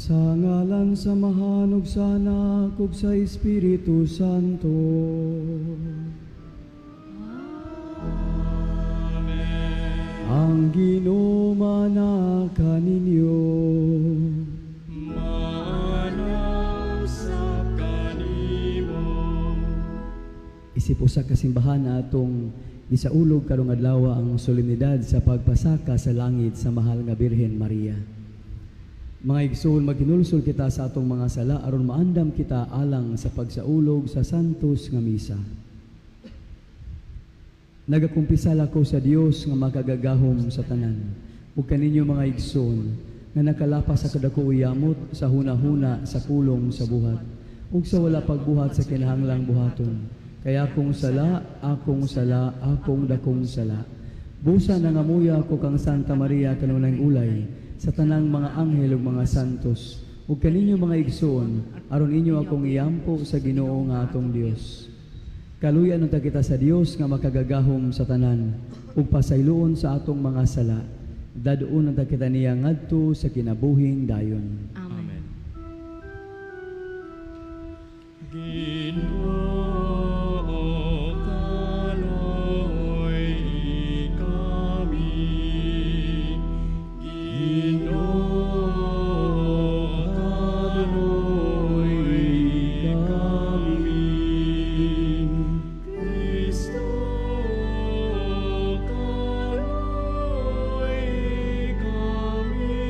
Sa ngalan sa Amahan ug sa Anak ug sa Espiritu Santo. Amen. Ang Ginoo mana kaninyo. Maanang sa kanimo. Isip usa ka simbahan na atong gisaulog karong adlaw ang solemnidad sa pagpasaka sa langit sa mahal nga Birhen Maria. Mga igsoon, maghinulsol kita sa atong mga sala aron maandam kita alang sa pagsaulog sa Santos nga Misa. Nagakumpisal ako sa Dios nga makagagahom sa tanan ug kaninyo, mga igsoon, nga nakalapas sa kadako yamot sa hunahuna, sa pulong, sa buhat ug sa wala pagbuhat sa kinahanglang buhaton. Kay akong sala, akong sala, akong dakong sala. Busa nangamuya ko kang Santa Maria kanunay ulay, sa tanang mga anghel ug mga santos, ug kaninyo, mga igsoon, aron inyo akong iampo sa Ginoo nga atong Dios. Kaluyan unta kita sa Dios nga makagagahom sa tanan ug pasayloon sa atong mga sala. Dad-on unta kita niya ngadto sa kinabuhing dayon. Amen. Amen. Ginoo, kaloy kami. Ginoo, kaloy kami. Kristo, kaloy kami.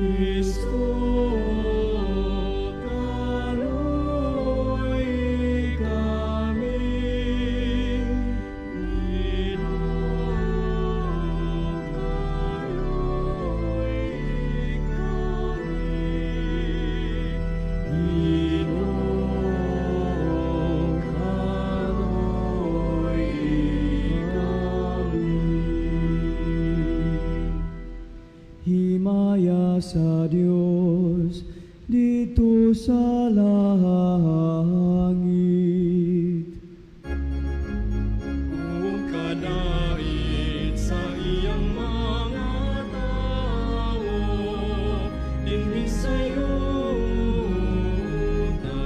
Kristo, kaloy kami. Ginoo, kaloy kami. Ginoo, kaloy kami. Himaya sa Dios didto sa langit. Ug kadait sa iyang mga tawo dinhi sa yuta.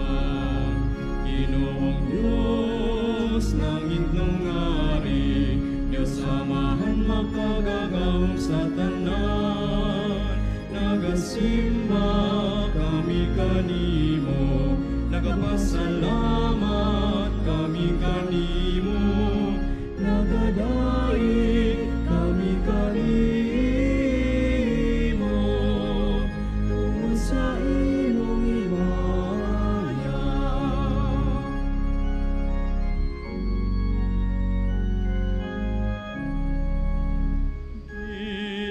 Ginoong Diyos, langit nung ari, Diyos Amahan makagagahom sa tanan, nagasimba kami kanimo, nagapasalamat kami kanimo, Nagadaig kami kanimo tungod sa imong himaya.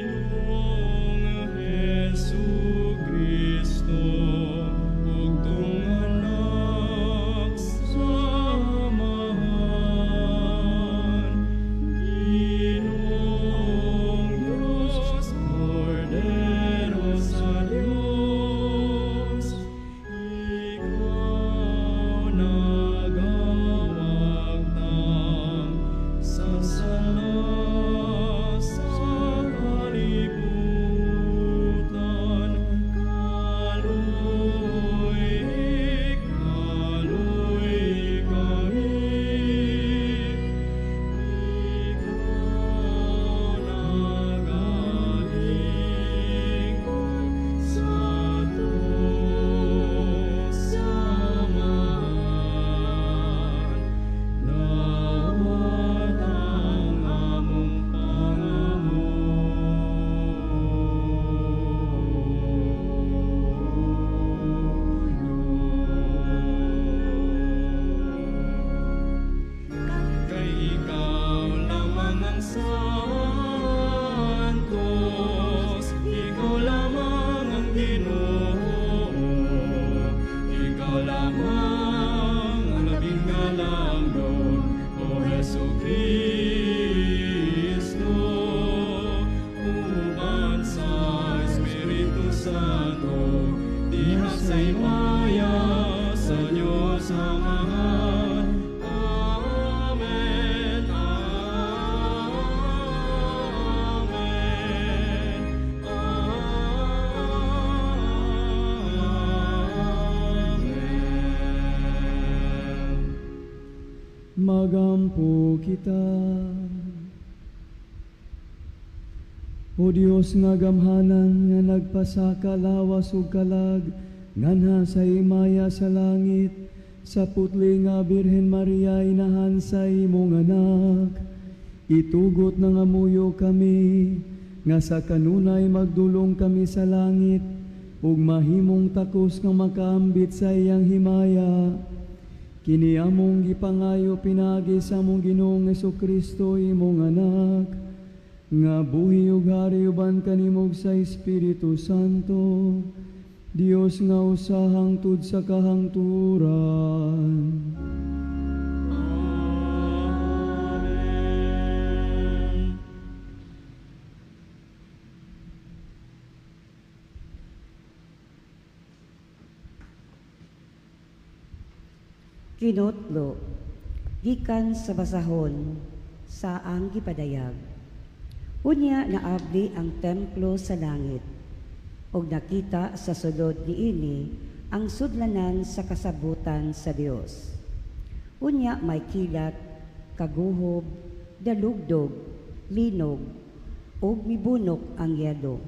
Ginoong Hesu Kristo, bugtong anak sa Amahan, Ginoong Diyos, Kordero sa Diyos, ikaw nagawagtang sa sala sa kalibutan. Kaloy, kaloy kami. Ikaw nagalingkod sa sa Amahan. Dawat ang among pangamuyo. Kay ikaw lamang ang santos, ikaw lamang ang Ginoo, ikaw lamang ang labing ngalangdon, O Hesu Kristo, uban sa Espiritu Santo, diha sa himaya sa Diyos Amahan. Amen. Amen. Magampo kita. O Dios nga gamhanan nga nagpasaka lawas ug kalag nganha sa himaya sa langit, sa putli nga Birhen Maria inahan sa imong anak, itugot na nga muyo kami nga sa kanunay magdulong kami sa langit ug mahimong takos nga makaambit sa iyang himaya. Kini among gipangayo pinaagi sa among Ginoong Hesukristo imong anak, nga buhi ug hari uban kanimo sa Espiritu Santo, Dios nga usa hangtod sa kahangturan. Amen. Kinutlo, gikan sa basahon sa ang gipadayag. Unya naabli ang templo sa langit, ug nakita sa sulod niini ang sudlanan sa kasabutan sa Dios. Unya may kilat, kaguhob, dalugdog, linog, ug mibunok ang yelo.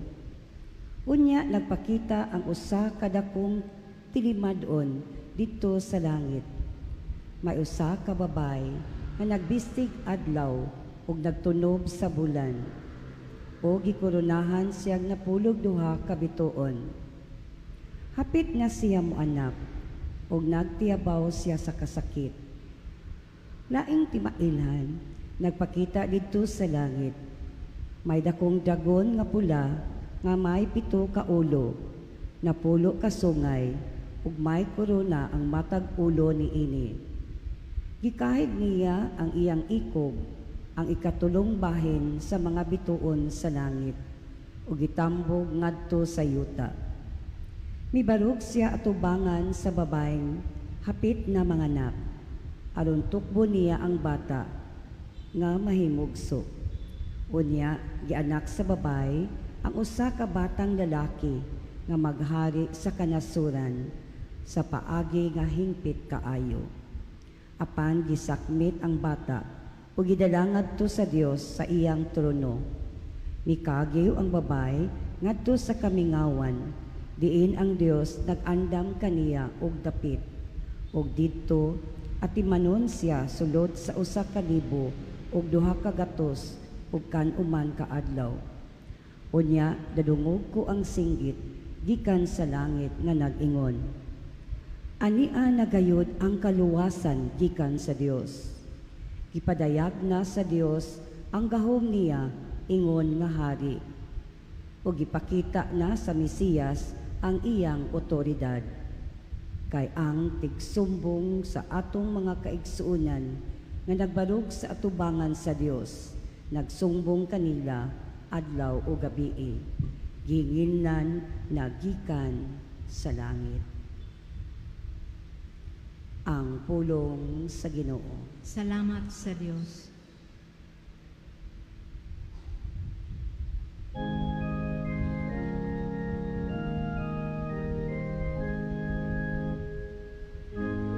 Unya nagpakita ang usa ka dakong tilimad-on didto sa langit. May usa ka babay nga nagbistig adlaw ug nagtunob sa bulan, o gikoronahan siyang napulog duha ka bituon. Hapit na siya moanak, ug nagtiyabaw siya sa kasakit. Laing timailhan, nagpakita didto sa langit. May dakong dragon nga pula nga may 7 ka ulo, 10 ka sungay, ug may korona ang matag ulo niini. Gikahig niya ang iyang ikog, ang ikatulong bahin sa mga bituon sa langit, ug gitambog ngadto sa yuta. Mibarog siya atubangan sa babaeng hapit na manganak, aron tukbo niya ang bata nga mahimugso. Unya gianak sa babay ang usa ka batang lalaki nga maghari sa kanasuran sa paagi nga hingpit kaayo. Apan gisakmit ang bata ug gidala ngadto sa Dios sa iyang trono. Mikagiw ang babay ngadto sa kamingawan, diin ang Dios nag-andam kaniya og dapit. Ug didto atimanon siya sulod sa 1,200 ug kan-uman ka adlaw. Unya dadungog ko ang singgit gikan sa langit nga nag-ingon, Ania na gayud ang kaluwasan gikan sa Dios. Gipadayag na sa Dios ang gahom niya ingon nga hari, ug gipakita na sa Mesiyas ang iyang otoridad. Kay ang tigsumbong sa atong mga kaigsuonan nga nagbarog sa atubangan sa Dios, nagsumbong kanila adlaw o gabii, ginginlan na gikan sa langit. Ang pulong sa Ginoo. Salamat sa Dios.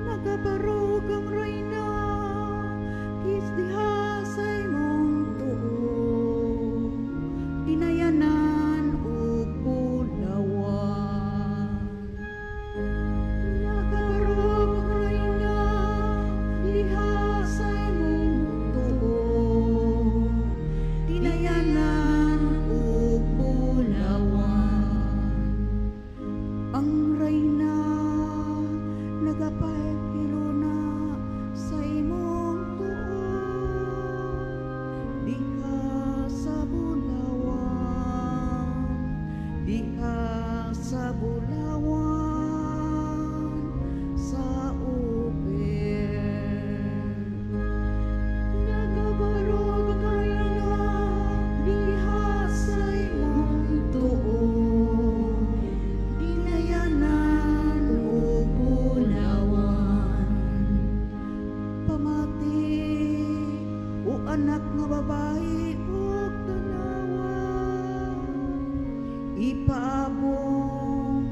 Nagabarog ang reyna, kis diha sa imong tuo, dinayanan ug bulawan. Nagabarog ang reyna, diha sa imong tuo, dinayanan ug bulawan. Ang reyna nagapahiluna sa imong tuo, diha sa bulawan, diha sa bulawan, sa Upir. Nagabarog ang reyna, diha sa imong tuo, dinayanan ug bulawan. Pamati, o anak nga babae, ug tanawa, ipaabong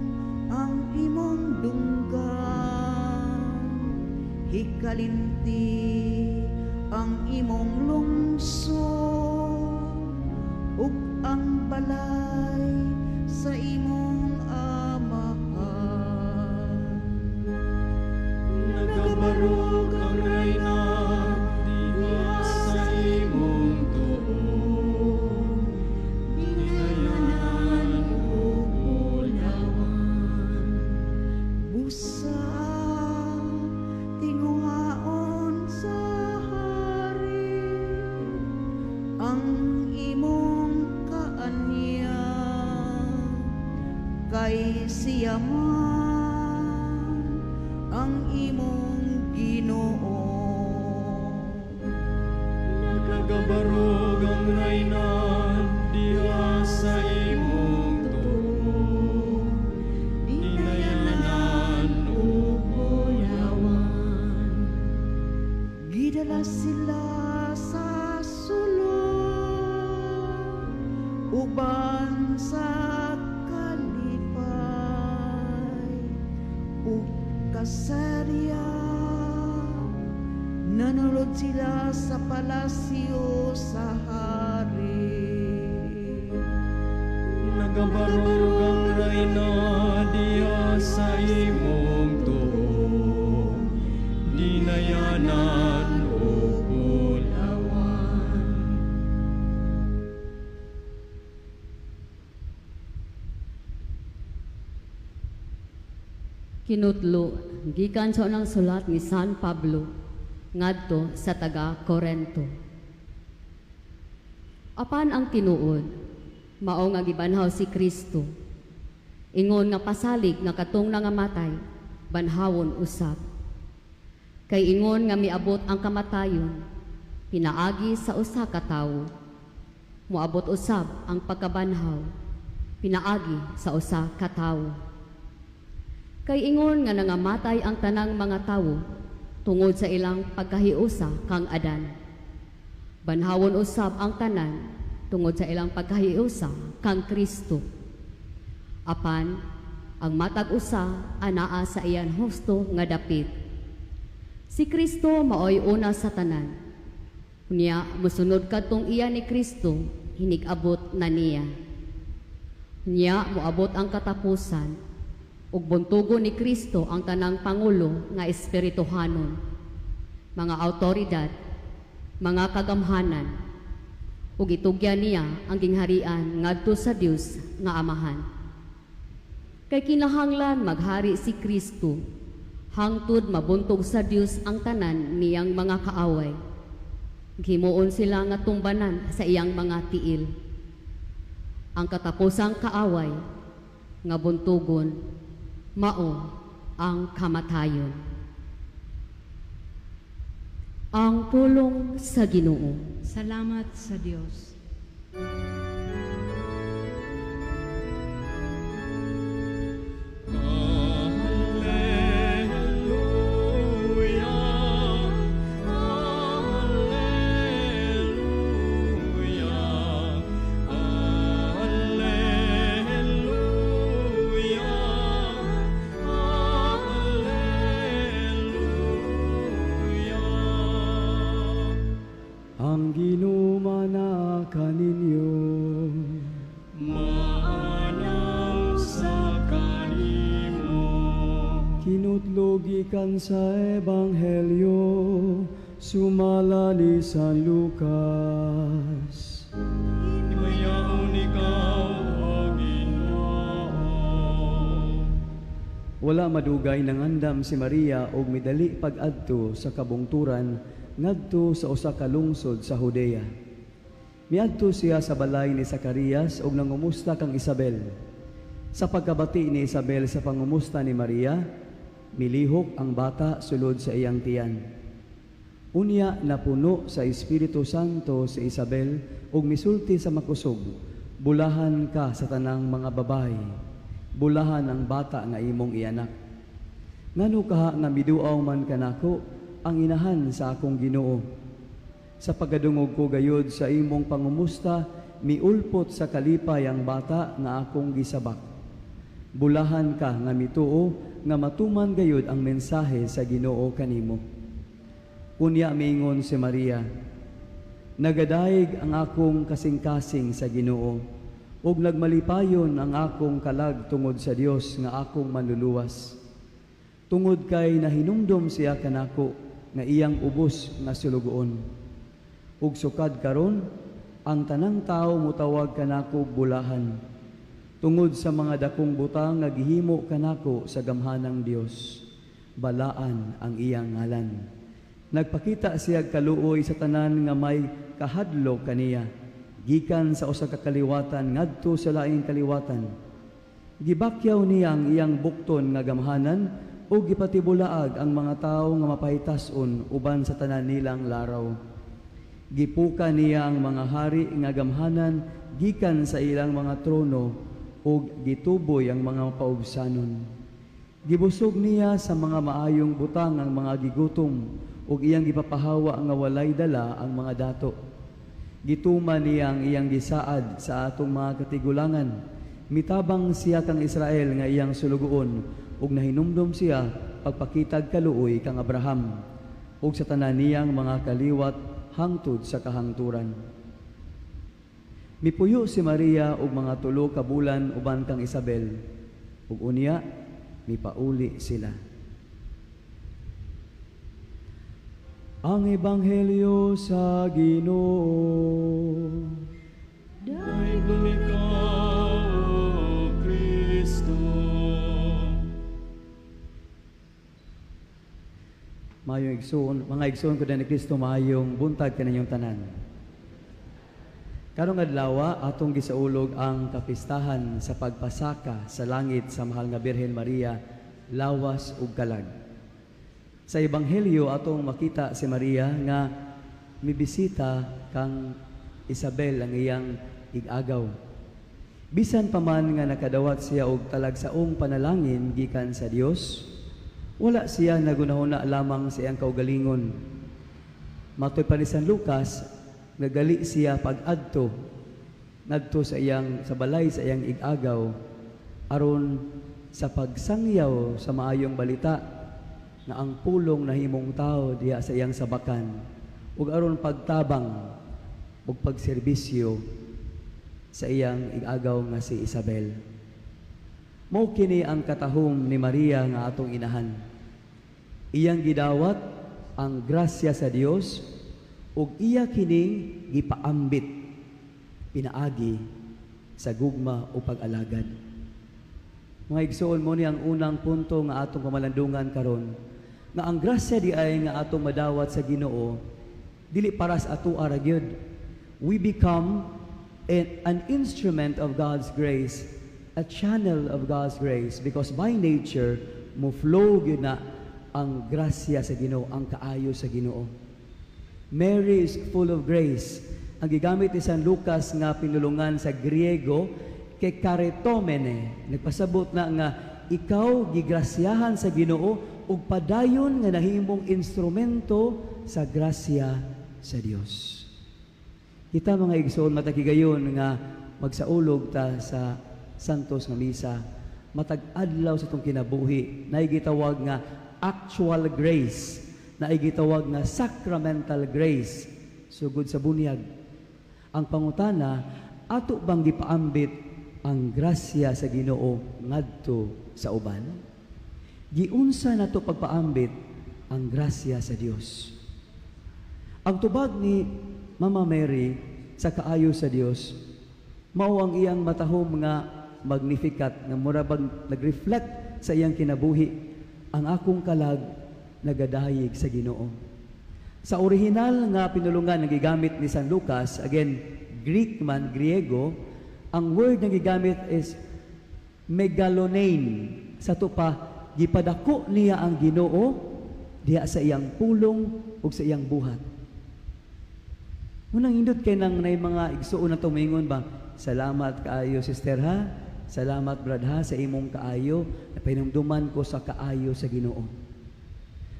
ang imong dunggan, hikalinti imong lungsod ug ang balay sa imong amahan. Nagabarog ang rayna diha sa imong tuo, Dinayanan ug bulawan. Busa tinguhaon sa hari ang imong kaanyag, kay siya man ang imong Ginoo. Nagabarog ang rayna diha sa imong tuo, dinayanan ug bulawan. Gidala sila sa sulod uban sa kalipay ug kasarya. Nanulod sila sa palasyo sa hari. Nagabarog ang rayna diha sa imong tuo, dinayanan ug bulawan. Kinutlo gikan sa unang sulat ni San Pablo ngadto sa taga Korento. Apan ang tinuod, mao nga gibanhaw si Kristo. Ingon nga pasalig nga katong nangamatay, banhawon usab. Kay ingon nga miabot ang kamatayon, pinaagi sa usa ka tawo. Moabot usab ang pagkabanhaw, pinaagi sa usa ka tawo. Kay ingon nga nangamatay ang tanang mga tawo tungod sa ilang pagkahiusa kang Adan. Banhawon usab ang tanan tungod sa ilang pagkahiusa kang Kristo. Apan ang matag usa anaa sa iyan husto nga dapit. Si Kristo maoy una sa tanan. Unya mosunod kadtong iya ni Kristo hinig-abot na niya. Unya moabot ang katapusan ug buntugo ni Kristo ang tanang pangulo nga espirituhanon, mga autoridad, mga kagamhanan, ug itugyan niya ang gingharian ngadto sa Dios nga Amahan. Kay kinahanglan maghari si Kristo hangtod mabuntog sa Dios ang tanan niyang mga kaaway. Himuon sila nga tumbanan sa iyang mga tiil. Ang katapusang kaaway nga buntugon mao ang kamatayon. Ang pulong sa Ginoo. Salamat sa Dios. Alleluia, Alleluia, Alleluia, Alleluia. Ang Ginoo na kaninyo. Maanam sa kanimo. Kinutlo gikan sa Ebanghelyo sumala ni San Lucas. Himayaon ikaw, O Ginoo. Wala madugay nangandam si Maria og midali pag-adto sa kabungturan ngadto sa usa ka lungsod sa Judea. Miadto siya sa balay ni Zacarias og nangumusta kang Isabel. Sa pagkabati ni Isabel sa pangumusta ni Maria, milihok ang bata sulod sa iyang tiyan. Unya napuno sa Espiritu Santo si Isabel ug misulti sa makusog, bulahan ka sa tanang mga babayi, bulahan ang bata nga imong ianak. Ngano kaha nga miduaw man kanako ang inahan sa akong Ginoo. Sa pagkadungog ko gayod sa imong pangumusta, miulpot sa kalipay ang bata nga akong gisabak. Bulahan ka nga mituo nga matuman gayod ang mensahe sa Ginoo kanimo. Unya miingon si Maria, Nagadayeg ang akong kasing-kasing sa Ginoo, ug nagmalipayon ang akong kalag tungod sa Dios nga akong manluluwas. Tungod kay nahinumdom siya kanako nga iyang ubos nga sulugoon. Ug sukad karon ang tanang tawo motawag kanako og bulahan, tungod sa mga dakong butang nga gihimo kanako sa gamhanang Dios. Balaan ang iyang ngalan. Nagpakita siya kaluoy sa tanan nga may kahadlok kaniya, gikan sa usa ka kaliwatan ngadto sa laing kaliwatan. Gibakyaw niya ang iyang bukton nga gamhanan ug gipatibulaag ang mga tawo nga mapahitas-on uban sa tanan nilang laraw. Gipuka niya ang mga hari nga gamhanan gikan sa ilang mga trono ug gituboy ang mga paubsanon. Gibusog niya sa mga maayong butang ang mga gigutom ug iyang gipapahawa nga walay dala ang mga dato. Gituman niya ang iyang gisaad sa atong mga katigulangan. Mitabang siya kang Israel nga iyang sulugoon ug nahinumdom siya pagpakitag kaluoy kang Abraham ug sa tanan niyang mga kaliwat hangtod sa kahangturan. Mipuyo si Maria og mga 3 ka bulan uban kang Isabel, ug unya mipauli sila. Ang Ebanghelyo sa Ginoo. Dayon ikaw, O Kristo. Maayong igsoon, mga igsoon ko ni Kristo, maayong buntag kaninyong tanan. Karong adlaw atong gisaulog ang kapistahan sa pagpasaka sa langit sa mahal nga Birhen Maria, lawas ug kalag. Sa Ebanghelyo atong makita si Maria nga mibisita kang Isabel ang iyang ig-agaw. Bisan pa man nga nakadawat siya og talagsaong panalangin gikan sa Dios, wala siya nagunahuna lamang sa iyang kaugalingon. Matod pa ni San Lucas, nagali siya pag-adto ngadto sa iyang sa balay sa iyang ig-agaw aron sa pagsangyaw sa maayong balita nga ang pulong nahimong tao diha sa iyang sabakan ug aron pagtabang ug pagserbisyo sa iyang ig-agaw nga si Isabel. Mao kini ang katahom ni Maria nga atong inahan. Iyang gidawat ang grasya sa Dios ug iya kining gipaambit pinaagi sa gugma o pag-alagad. Mga igsoon, mo ni ang unang punto nga atong pamalandungan karon, nga ang grasya di ay nga atong madawat sa Ginoo dili para sa ato ra gyud. We become an instrument of God's grace, a channel of God's grace, because by nature mo flow gyud na ang grasya sa Ginoo, ang kaayo sa Ginoo. Mary is full of grace. Ang gigamit ni San Lucas nga pinulungan sa Griego kay karitomene, nagpasabot na nga ikaw gigrasyahan sa Ginoo ug padayon nga nahimong instrumento sa grasya sa Dios. Kita mga igsoon, matagigayon nga magsaulog ta sa Santos nga Misa, matag adlaw sa itong kinabuhi, naigitawag nga actual grace, naigitawag nga sacramental grace, sugod sa bunyag. Ang pangutana, ato bang gipaambit ang grasya sa Ginoo ngadto sa uban? Giunsa nato pagpaambit ang grasya sa Dios? Ang tubag ni Mama Mary sa kaayo sa Dios, mao ang iyang matahom nga Magnificat, nga mura bang nag-reflect sa iyang kinabuhi, ang akong kalag nagadayeg sa Ginoo. Sa orihinal nga pinulungan nga gigamit ni San Lucas, again, Greek man, Griego, ang word nga gigamit is megalonein. Sa to pa, gipadako niya ang Ginoo diha sa iyang pulong ug sa iyang buhat. Munang indot kay nang nay mga igsuon na tumingon ba, salamat kaayo sister ha, salamat brad ha sa imong kaayo, napahinumduman ko sa kaayo sa Ginoo.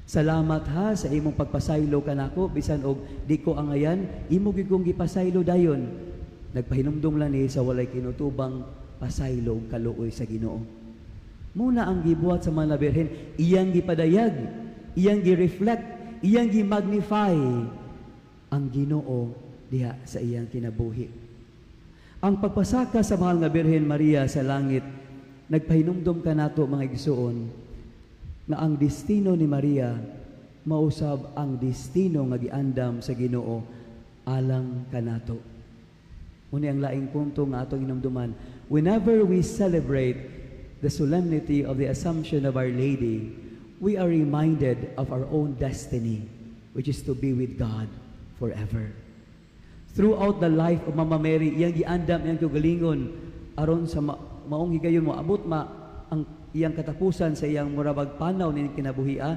Salamat ha sa imong pagpasaylo kanako bisan og di ko angayan, imo gyud kong gipasaylo dayon. Nagpahinumdum lang ni sa walay kinutubang pasaylo ug kaluoy sa Ginoo. Muna ang gibuhat sa mga birhen, iyang gipadayag, iyang gi-reflect, iyang gi-magnify ang Ginoo diha sa iyang kinabuhi. Ang pagpasaka sa mahal nga Birhen Maria sa langit nagpahinumdom kanato, mga igsuon, nga ang destino ni Maria mausab ang destino nga giandam sa Ginoo alang kanato. Muni ang laing punto nga atong hinumduman. Whenever we celebrate the solemnity of the Assumption of Our Lady, we are reminded of our own destiny, which is to be with God forever. Throughout the life of Mama Mary, iyang giandam iyang kaugalingon aron sa maong higayon mo abot ma ang iyang katapusan sa iyang murabag panaw ni kinabuhia,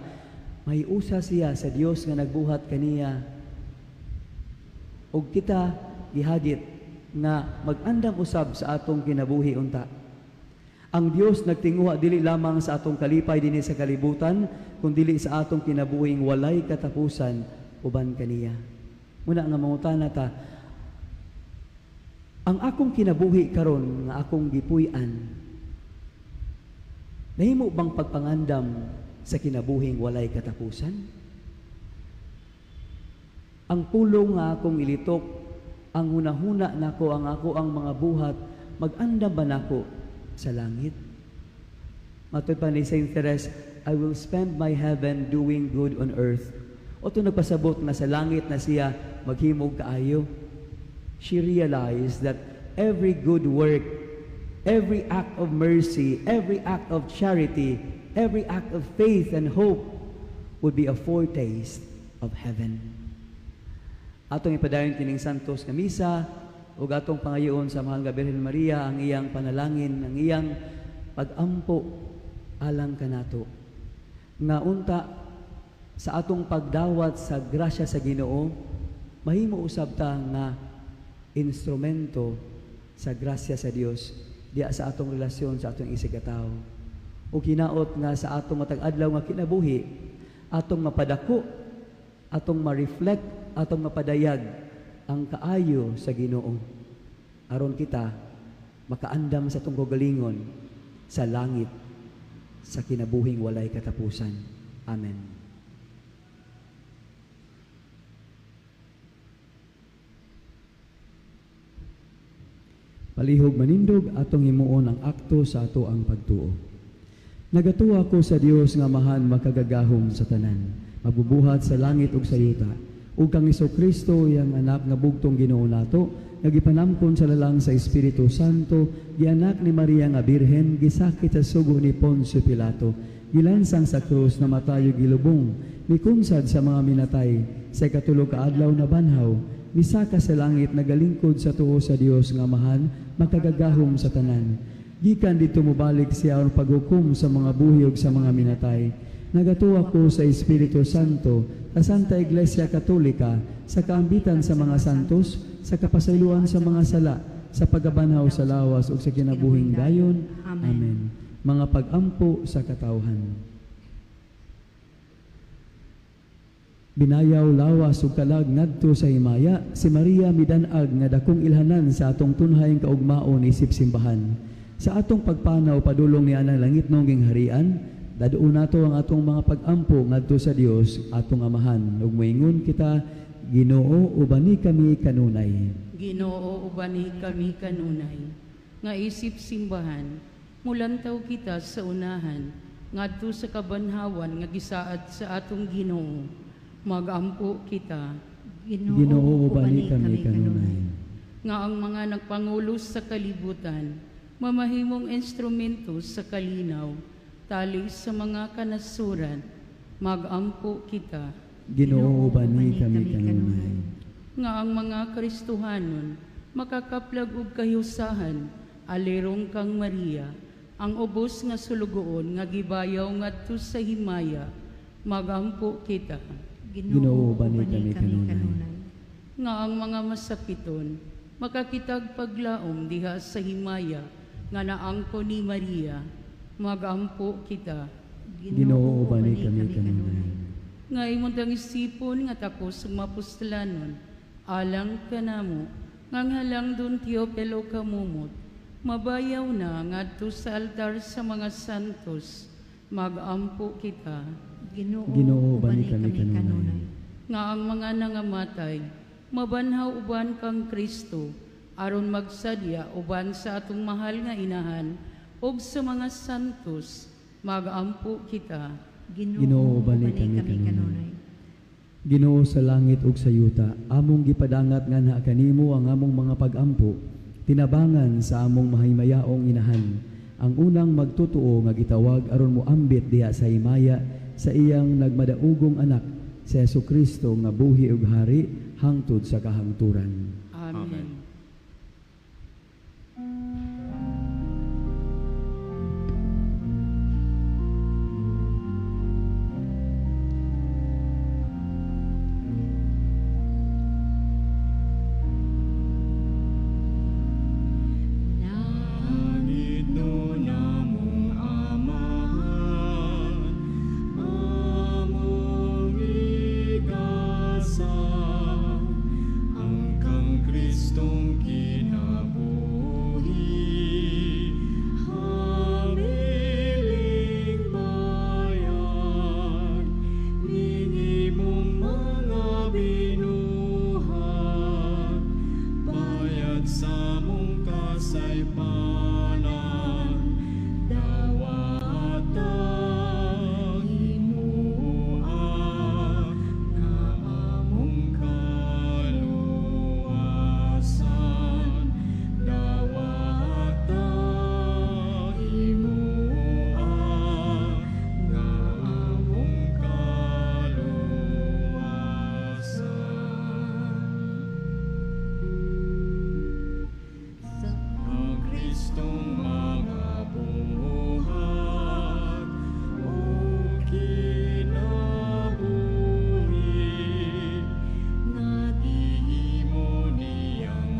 may usa siya sa Dios nga nagbuhat kaniya. Og kita gihagit nga mag-andam usab sa atong kinabuhi unta. Ang Dios nagtinguha dili lamang sa atong kalipay dinhi sa kalibutan, kundili sa atong kinabuhing walay katapusan uban kaniya. Muna nga mangutana ta, ang akong kinabuhi karon nga akong gipuy-an, nahimo bang pagpangandam sa kinabuhing walay katapusan? Ang pulong nga akong ilitok, ang hunahuna nako, ang ako ang mga buhat, mag-andam ba nako sa langit? Matod pa ni Saint Therese, "I will spend my heaven doing good on earth." O ito nagpasabot nga sa langit na siya maghimog kaayo. She realized that every good work, every act of mercy, every act of charity, every act of faith and hope would be a foretaste of heaven. Atong ipadayon kining santos nga misa ug atong pangayoon sa mahal nga Birhen Maria ang iyang panalangin, ang iyang pagampo alang kanato. Nga unta sa atong pagdawat sa grasya sa Ginoo, mahimo usab ta nga instrumento sa grasya sa Dios diya sa atong relasyon sa atong isigkatawo. O hinaot nga sa atong matag adlaw nga kinabuhi, atong mapadako, atong ma-reflect, atong mapadayag ang kaayo sa Ginoo. Aron kita makaandam sa atong kaugalingon sa langit sa kinabuhing walay katapusan. Amen. Palihog manindog, atong himuon ang akto sa ato ang pagtuo. Nagatuo ako sa Dios nga Amahan makagagahom sa tanan, magbubuhat sa langit ug sa yuta, ug kang Kristo, iyang anak nga bugtong Ginoo nato, nga gipanamkon sa lalang sa Espiritu Santo, gianak ni Maria nga Birhen, gisakit sa sugo ni Poncio Pilato, gilansang sa krus, namatay ug gilubong, mikunsad sa mga minatay, sa ikatulo ka adlaw nabanhaw, misaka sa langit, nagalingkod sa tuo sa Dios nga Amahan makagagahom sa tanan. Gikan didto mobalik siya aron paghukom sa mga buhi ug sa mga minatay. Nagatuo ako sa Espiritu Santo, sa Santa Iglesia Katolika, sa kaambitan sa mga santos, sa kapasayloan sa mga sala, sa pagkabanhaw sa lawas ug sa kinabuhing dayon. Amen. Amen. Mga pagampo sa katawhan. Binayaw lawas ug kalag ngadto sa himaya, si Maria midan-ag nga dakong ilhanan sa atong tunhayng kaugmaon isip simbahan. Sa atong pagpanaw padulong niya ang langitnong gingharian, dad-on nato ang atong mga pagampo ngadto sa Dios atong Amahan. Ug moingon kita, Ginoo, ubani kami kanunay. Ginoo, ubani kami kanunay. Nga isip simbahan, mulantaw kita sa unahan ngadto sa kabanhawan nga gisaad sa atong Ginoo. Magampo kita. Ginoo, ubani kami kanunay. Nga ang mga nagpangulo sa kalibutan mamahimong instrumento sa kalinaw tali sa mga kanasuran. Magampo kita. Ginoo, ubani kami kanunay. Nga ang mga Kristohanon makakaplag og kahiusahan alirong kang Maria, ang ubos nga sulugoon nga gibayaw ngadto sa himaya. Magampo kita. Ginoo, ubani kami kanunay. Nga ang mga masakiton makakitag paglaom diha sa himaya nga naangko ni Maria. Magampo kita. Ginoo, ubani kami kanunay. Nga imong isipon nga takos ug mapustlanon alang kanamo nga ang halangdon Teopelo kamumot mabayaw na ngadto sa altar sa mga santos. Magampo kita. Ginoo, Ginoo, ubani kami kanunay. Nga ang mga nangamatay mabanhaw uban kang Kristo, aron magsadya uban sa atong mahal nga inahan ug sa mga santos, magampo kita. Ginoo, ubani kami kanunay. Ginoo sa langit ug sa yuta, among gipadangat nganha kanimo ang among mga pagampo, tinabangan sa among mahimayaong inahan, ang unang magtutuo nga gitawag aron moambit diha sa himaya sa iyang nagmadaugong anak, si Hesukristo nga buhi ug hari hangtod sa kahangturan. Amen. Amen. Langit nun among Amahan, among igasa, ang kang Kristong kinabuhi, hamiling bayag, ning imong mga binuhat, bayad sa mong kasaypanan, dawata himua nga among kaluwasan, dawata himua nga among kaluwasan. Sa Kristong mga buhat ug kinabuhi nga gihimo niyang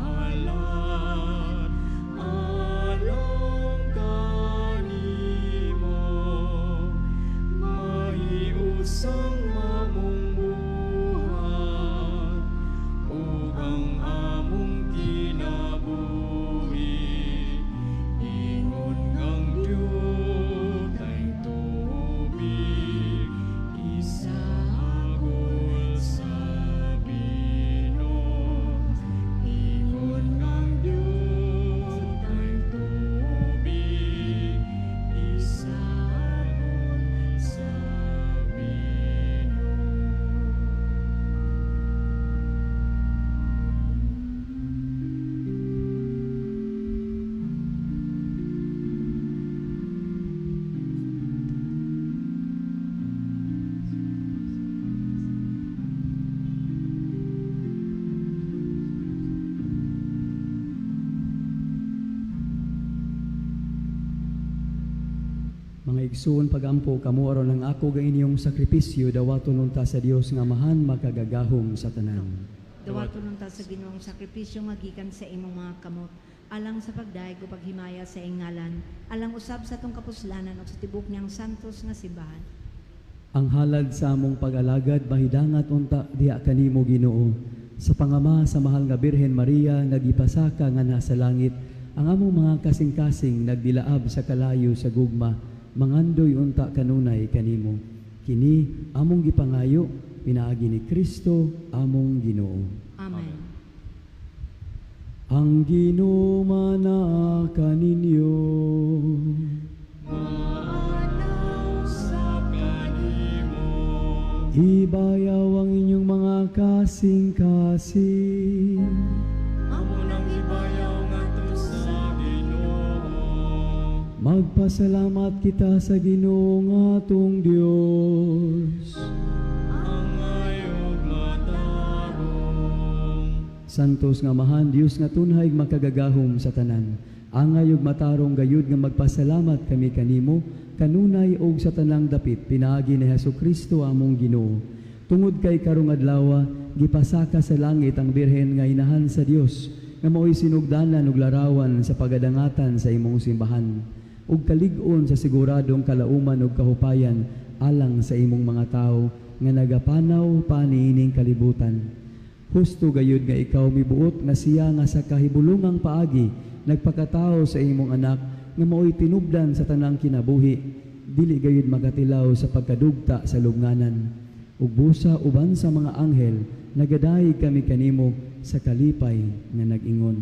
halad alang kanimo, mahiusang mamong buhat ug ang among kinabuhi, ingon ngang dyutay tubig isagol sa bino, ingon ngang dyutay tubig isagol sa bino. Mga igsoon, pagampo kamo aron ang ako ga inyong sakripisyo dawaton unta sa Dios nga Amahan makagagahom sa tanan. Dawaton unta sa Ginoong sakripisyo nga gikan sa imong mga kamot, alang sa pagdayeg ug paghimaya sa iyang ngalan, alang usab sa atong kapuslanan ug sa tibok niyang santos nga simbahan. Ang halad sa among pag-alagad mahidangat unta diha kanimo Ginoo. Sa pangama sa mahal nga Birhen Maria nga gipasaka nga nasa langit, ang among mga kasing-kasing nagdilaab sa kalayo sa gugma, mangandoy unta kanunay kanimo. Kini among gipangayo pinaagi ni Kristo among Ginoo. Amen. Ang Ginoo manaa kaninyo. Maanaw sa kanimo. Ibayaw ang inyong mga kasing-kasing. Amo nang ibayaw ngadto sa Ginoo. Magpasalamat kita sa Ginoo nga atong Dios. Angay ug matarong. Santos nga Amahan, Dios nga tunhay makagagahom sa tanan. Angay ug matarong gayud nga magpasalamat kami kanimo kanunay og sa tanang dapit pinaagi ni Hesukristo among Ginoo. Tungod kay karong adlaw gipasaka sa langit ang Birhen nga inahan sa Dios nga maoy sinugdanan ug larawan sa pagadangatan sa imong simbahan ug kalig-on sa siguradong kalauman ug kahupayan alang sa imong mga tawo nga nagapanaw pa niining kalibutan. Husto gayud nga ikaw mibuot nga siya nga sa kahibulungang paagi nagpakatao sa imong anak nga maoy tinubdan sa tanang kinabuhi, dili gayud makatilaw sa pagkadugta sa lubnganan. Ug busa uban sa mga anghel Nagadayeg kami kanimo sa kalipay nga nag-ingon.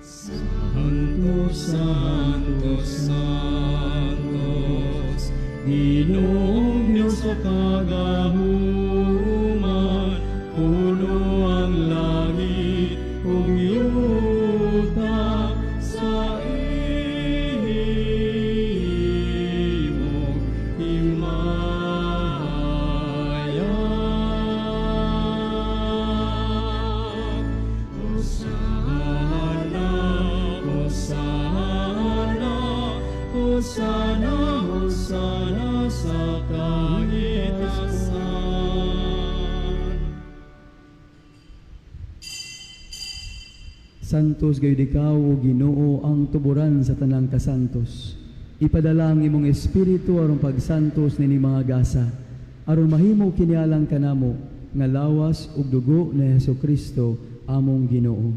Santo, Santo, Santos, Ginoong Diyos sa kagahuman, puno ang langit ug yuta sa imong himaya. Hosana, Hosana, Hosana, Hosana sa kagitasan. Santos gayud ikaw, o Ginoo, ang tuburan sa tanang kasantos. Ipadala ang imong espiritu aron pagsantos nini mga gasa, aron mahimo kini alang kanamo nga lawas ug dugo ni Hesukristo among Ginoo.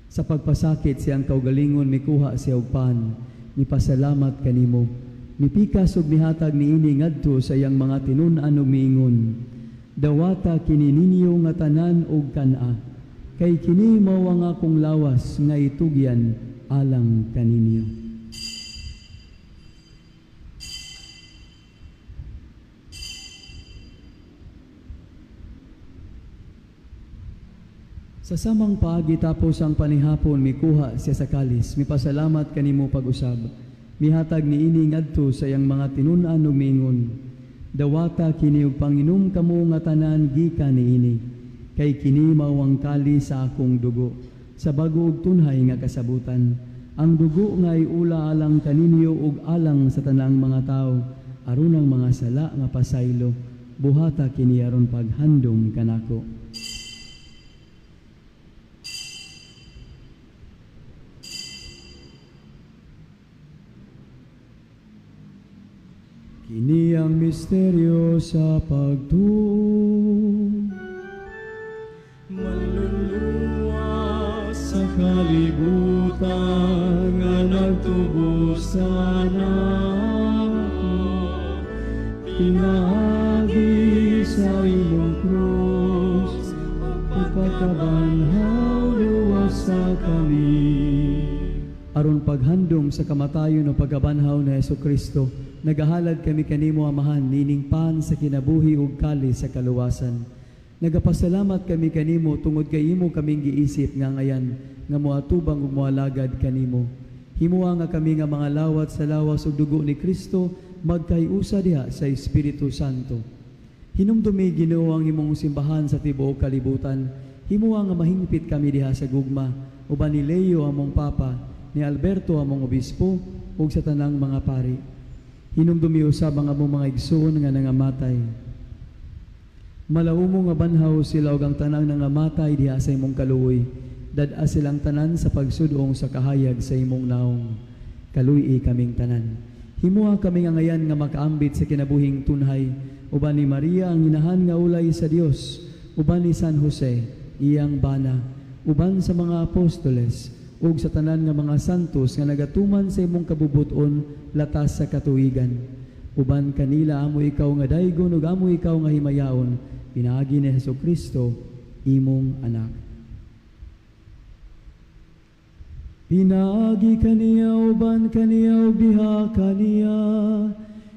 Sa pagpasakit siyang kaugalingon mikuha siya og pan, mipasalamat kanimo, mipikas ug mihatag niini ngadto sa iyang mga tinun-an ug miingon, dawata kini ninyo nga tanan og kan-a, kay kini mao ang akong lawas nga itugyan alang kaninyo. Sa samang paagi tapos ang panihapon, mikuha siya sa kalis, mipasalamat kanimo pag-usab, mihatag niini ngadto sa iyang mga tinun-an ug miingon, dawata kini ug panginom kamo nga tanan gikan niini, kay kini mao ang kalis sa akong dugo, sa bago ug tunhay nga kasabutan, ang dugo nga iula alang kaninyo ug alang sa tanang mga tawo, aron ang mga sala nga pasaylo, buhata kini aron paghandom kanako. Kini ang misteryo sa pagtuo. Maluluwa sa kalibutan nga nagtubos sa nako, pinaagi sa imong krus, pagkabanhaw luwas sa kami. Aron paghandom sa kamatayon o pagkabanhaw ni Hesukristo, nagahalad kami kanimo, Amahan, nining pan sa kinabuhi ug kalis sa kaluwasan. Nagapasalamat kami kanimo tungod kay imo kaming giisip nga ngayan nga moatubang ug moalagad kanimo. Himoa nga kami nga mga lawat sa lawas ug dugo ni Kristo magkayusa diha sa Espiritu Santo. Hinumdumi, Ginoo, ang imong simbahan sa tibuok kalibutan. Himoa nga mahingpit kami diha sa gugma uban ni Leo among Papa, ni Alberto among Obispo ug sa tanang mga pari. Hinumdumi usab ang among mga igsoon nga nangamatay. Malaumo nga banhaw sila ug ang tanang nangamatay diha sa imong kaluoy. Dad-a silang tanan sa pagsudong sa kahayag sa imong naong. Kaluy-i kaming tanan. Himoa kami nga ngayan nga makaambit sa kinabuhing tunhay, uban ni Maria ang inahan nga ulay sa Dios, uban ni San Jose iyang bana, uban sa mga apostoles ug sa tanan nga mga santos nga nagatuman sa imong kabubuton latas sa katuigan. Uban kanila amo ikaw nga daygon ug amo ikaw nga himayaon, pinaagi ni Hesukristo imong anak. Pinaagi kaniya uban kaniya ug diha kaniya,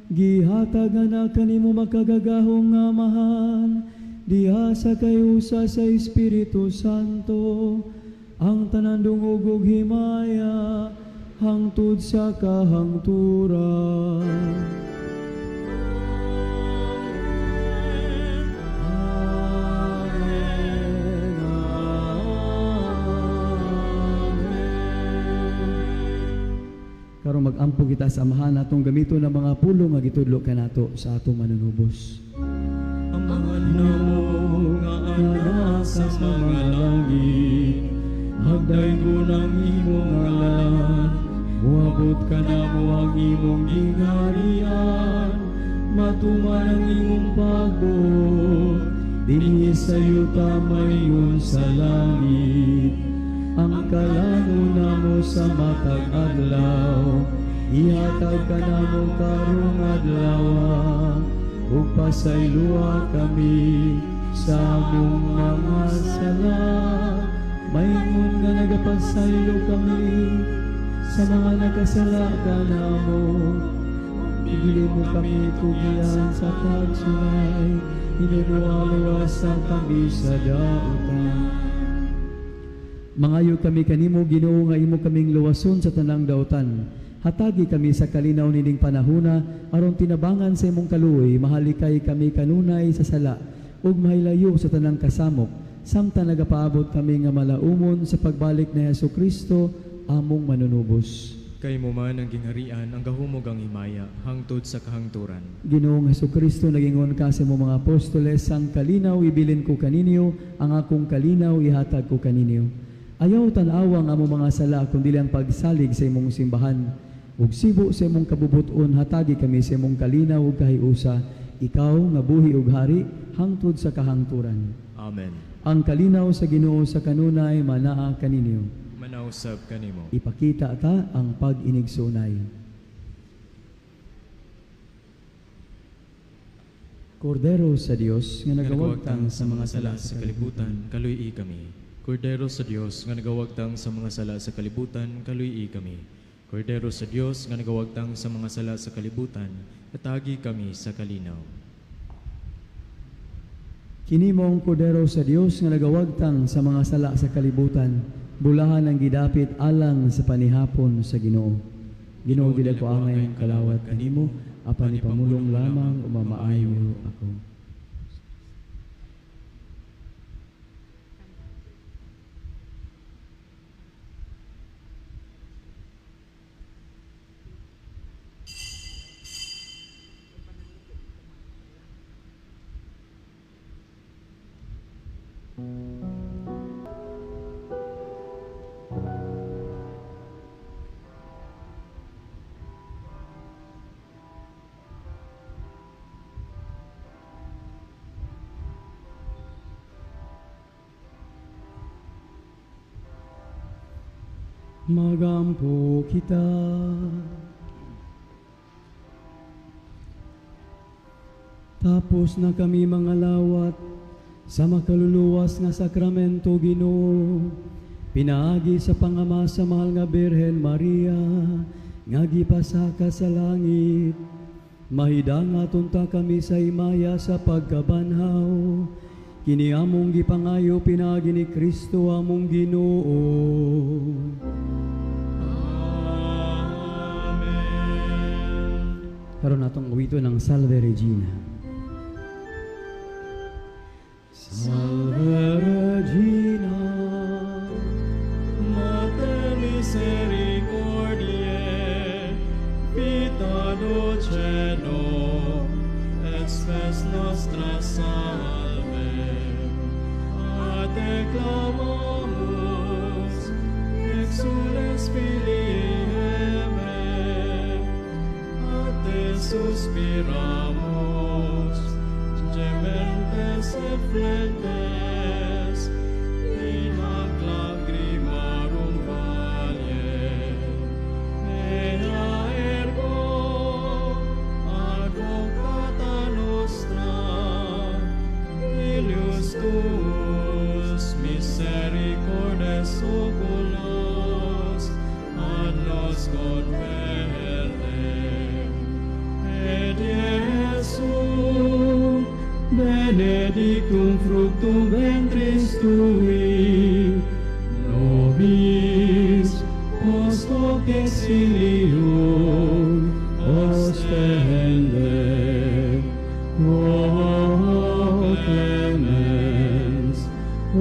gihatag na kanimo makagagahong Amahan, diha sa kayusa sa Espiritu Santo, ang tanan dungog ug himaya hangtod sa kahangturan. Amen. Amen. Karon mag-ampo kita sa Amahan atong gamiton ang mga pulong nga gitudlo kanato sa atong manunubos. Amahan namo nga ana sa mga langit, hagdaygon ang imong ngalan, moabot kanamo ang imong gingharian, matuman ang imong pagbuot, dinhi sa yuta mayon sa langit. Ang kalangon namo sa matag adlaw, Ihatag kanamo karong adlaw, ug pasayloa kami sa among mga sala, maingon nga nagapasaylo kami sa mga nakasala kanamo. Dili mo kami tugian sa pagsulay, hinunuwaluwasa kami sa dautan. Mangayo kami kanimo, Ginoo, nga imo kaming luwason sa tanang dautan. Hatagi kami sa kalinaw nining panahuna aron tinabangan sa imong kaluoy, mahalikay kami kanunay sa sala ug mahilayo sa tanang kasamok, samtang nagapaabot kami nga malaumon sa pagbalik ni Hesus Kristo among manunubos. Kay mo man ang gingharian, ang gahumog ang himaya, hangtod sa kahangturan. Ginoong Hesukristo, nagingon ka sa imong mga apostoles, ang kalinaw ibilin ko kaninyo, ang akong kalinaw ihatag ko kaninyo. Ayaw tan-awa ang among mga sala, kundi ang pagsalig sa imong simbahan. Ug sibo sa imong kabubuton, hatagi kami sa imong kalinaw ug kahiusa. Ikaw nga buhi ug hari, hangtod sa kahangturan. Amen. Ang kalinaw sa Ginoo sa kanunay manaa kaninyo. Manausab kanimo. Ipakita ta ang pag-inigsunay. Kordero sa Dios nga nagawagtang sa mga sala sa kalibutan, kaluy-i kami. Kordero sa Dios nga nagawagtang sa mga sala sa kalibutan, kaluy-i kami. Kordero sa Dios nga nagawagtang sa mga sala sa kalibutan, atagi kami sa kalinaw. Kini mo ang kordero sa Dios nga nagawagtang sa mga sala sa kalibutan, bulahan ang gidapit alang sa panihapon sa Ginoo. Ginoo, dili ko angay ang kalawat kanimo, apan ipamulong lamang umamaayo ako. Magampo kita. Tapos na kami mga lawat sa makaluluwas nga sakramento, Ginoo. Pinaagi sa pangama sa mahal nga Birhen Maria, nga gipasaka sa langit. Mahidang atunta kami sa himaya sa pagkabanhaw. Kini among gipangayo pinaagi ni Kristo among Ginoo. Amen. Karon atong awiton ang Salve Regina. Salve Regina, Mater misericordiae, vita dulcedo, et spes nostra salve. A te clamamus, exules filii Hebrae, a te suspiramus, gementes et flentes, in hac lacrimarum valle. Ea ergo, advocata nostra, filius tuus, misericordes oculos, ad nos converte. Et Iesum, benedictum fructum ventris tui, nobis post hoc exilium ostende. O clemens, O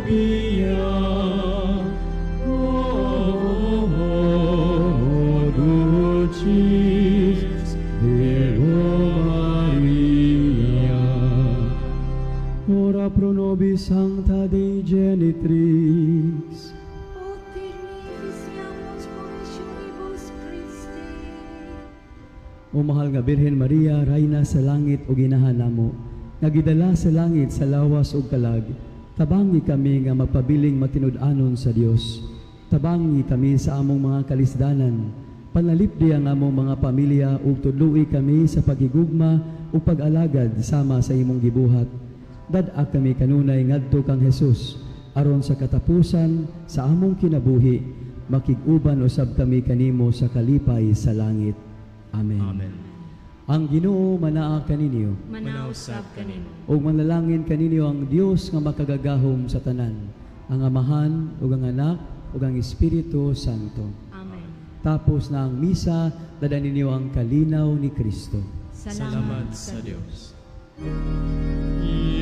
pia, O dulcis Virgo Maria. Ora pro nobis sancta Dei genitrix. Ut dignificiamus promissionibus Christi. O mahal nga Birhen Maria, Rayna sa langit ug ginahan namo, nga gidala sa langit sa lawas ug kalag, tabangi kami nga magpabiling matinud-anon sa Dios. Tabangi kami sa among mga kalisdanan. Panalipdi ang among mga pamilya ug tudloi kami sa paghigugma ug pag-alagad sama sa imong gibuhat. Dad-a kami kanunay ngadto kang Jesus aron sa katapusan sa among kinabuhi makig-uban usab kami kanimo sa kalipay sa langit. Amen. Amen. Ang Ginoo manaa kaninyo. Manaa usab kanimo. Ug manalangin kaninyo ang Dios nga makagagahom sa tanan, ang Amahan ug ang Anak ug ang Espiritu Santo. Amen. Tapos na ang misa, dad-a ninyo ang kalinaw ni Kristo. Salamat sa Dios.